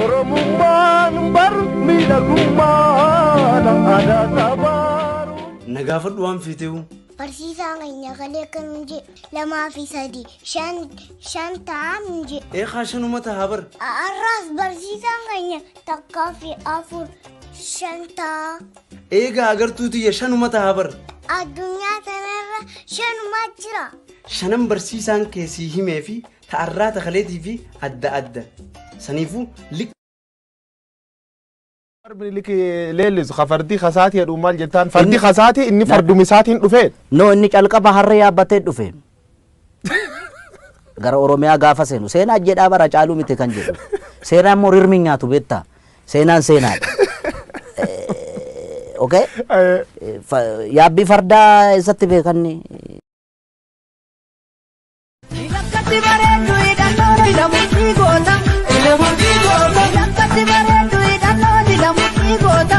Oromummaan bar miidhagummaan aadaa sabaaru. Nagaafadhu waan feeteewu. Barsiisaan keenya kalee akkam hin jedhe lamaa fi sadii shan shan ta'an hin jedhe. Eekaa shanuma tahaa bar. Har'aas barsiisaan keenya takkaa fi afur shan ta'a. Eegaa agartuu tiyya shanuma tahaa bar. Addunyaa tanarra shanuma jira. Shanan barsiisaan kee sii himee fi ta'arraa takaleetii fi adda adda. Saniifuu lik. Minilik leellisu ka fardii kasaati jedhu maal jettaan fardi kasaati inni fardumi isaatiin dhufee. No, inni calqaba harree yaabbatee dhufe. Gara Oromiyaa gaafa seenu seenaa jedhaa bara caaluu miti kan jedhu. Seenaa immoo rirmi nyaatu beektaa. Seenaan seenaadha. Okay? Yaabbii fardaa eessatti beekanni? Lakkatti bareeddu hidhannoo dilamu goota. Lakkatti bareeddu hidhannoo dilamu goota.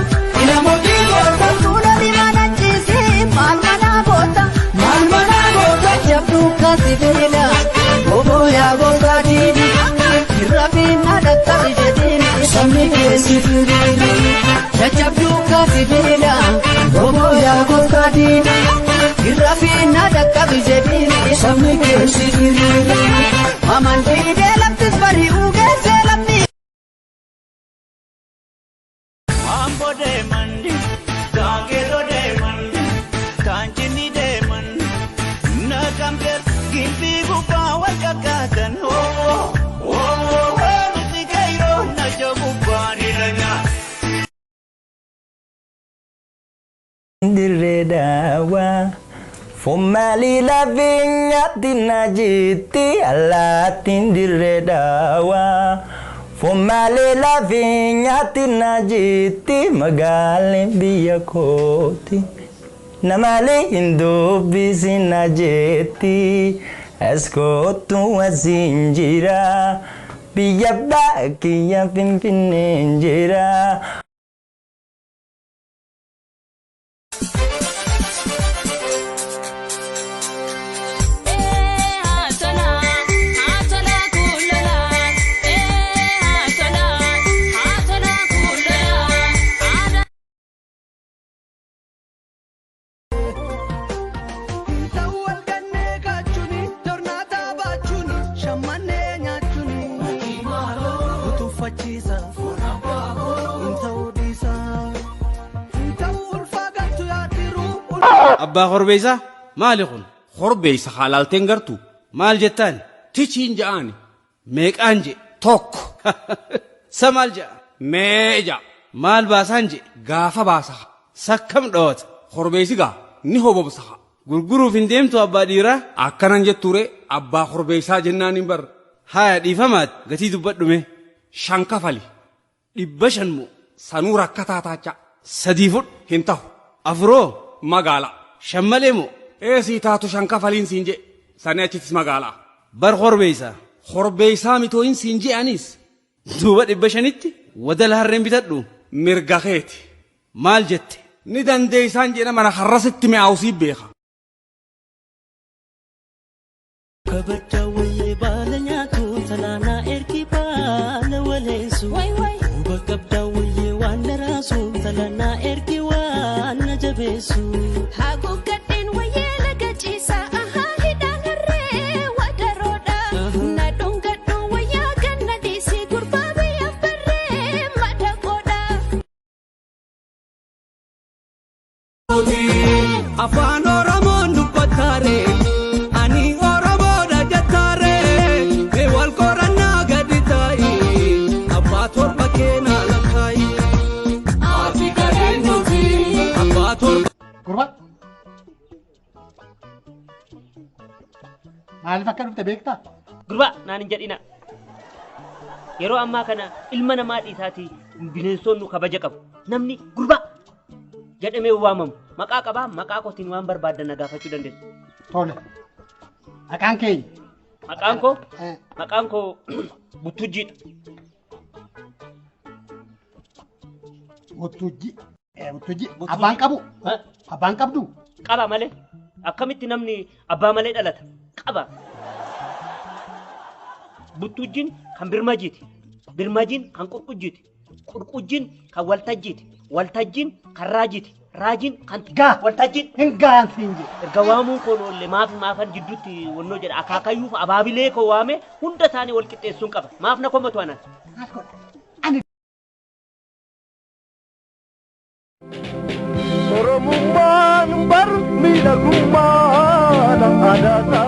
Tuula limaan achiisi maal manaa goota. Maal manaa goota. Jabduu kasi beela oboo yaa goota diini. Irrafiin haadha jedhiini sabni keessi firiini. Jajjabduu kasi beela oboo yaa goota diini. Irrafiin haadha jedhiini sabni keessi firiini. Amantii laftis bari'uu geessee lammii. Mambo deeman, gaangeeroo deeman, kaanjini deeman, naqamtee gimbii gubbaa wal kakkaatan. Nuti kayroo naja gubbaa ni dhanya. Dirree daawwaa Fomaalii lafeenyaatti na jitti allaattiin dirree daawwaa Fomaalii lafeenyaatti na jitti magaaleen biyya kooti Namaalee hin dubbisin na jetti as kootu asiin jira biyya baakiyya finfinneen jira. Ta'uu kannee kaachuuni tornaataa baachuuni shammannee nyaachuuni utuffachiisa ta'uu dhiisa ta'uu ulfaa galtu yaadiru. Abbaa korbeessaa maali kun? Korbeessa haalaalteen gartu. Maal jettaan? Tichiin ja'aani. Meeqaan je? Tokko. Sa maal ja'a? Mee ja'a. Maal baasaan je? Gaafa baasa. Sakkam dhawata. Korbeessi gaa ni hobobsa. Gurguruuf hin deemtu abbaa dhiiraa? Akkanan jetture abbaa korbeessaa jennaan hin barre. Haaya dhiifamaat gatii dubbadhume. Shan kafali. 500 moo? Sanuu rakkataa taacha. Sadii fudhu. Hin ta'u. Afuroo? Magaala. Shan malee moo? Eesii taatu shan kafaliin siin je. Sani achittis magaala. Bar korbeessaa. Korbeessaa mitooyin siin je anis. Duuba 500tti wadala harreen bitadhu. Mirga keeti. Maal jette? Ni dandeessaan jedha mana harrasitti mi'aawusii beeka. Kabajaa wayyee baala nyaatu talaanaa ergi baala waleessu. Huba qabdaa wayyee waan naraasu talaanaa ergi waan na jabeessu. Haguuggadheen wayyee laga ciisaa ahaa hidhaan harree wadaroodha. Na dhungadhu wayyaa ganna dhiisii gurbaa biyyaaf barree madaqoodha. Afaan Oromoon dubbattaare ani Oromoodha jettaare mee wal qorannaa gadi taa'i abbaa torba keenaa lakkaa'i. Ati gareen nuti abbaa torba. Gurbaa. Maaliif akka dhufte beektaa? Gurbaa naan hin jedhina. Yeroo ammaa kana ilma namaa dhiisaatii bineensonni kabaja qabu. Namni gurbaa jedhamee waamamu maqaa qabaa maqaa kootiin waan barbaaddan na gaafachuu dandeessu. Tole. Maqaan keenya. Maqaan koo maqaan koo Buttujjiidha. Buttujji. Buttujji. Abbaan qabu. Abbaan qabdu. Qaba malee akkamitti namni abbaa malee dhalata? Qaba. Buttujjiin kan birmajiiti. Birmajiin kan qurqujjiiti. Qurqujjiin kan waltajjiiti. Waltajjiin kan raajiiti. Raajiin kan Gaa. waltajjiin. Hin gahan siin jedhe. Erga waamuun koon oolle maaf maafan jidduutti wannoo jedha akaakayyuuf abaabilee koo waame hunda isaanii wal qixxeessuun qaba. Maaf na komatu anan. Maal godha? Ani Oromummaan bar miidhagummaadha aadaa.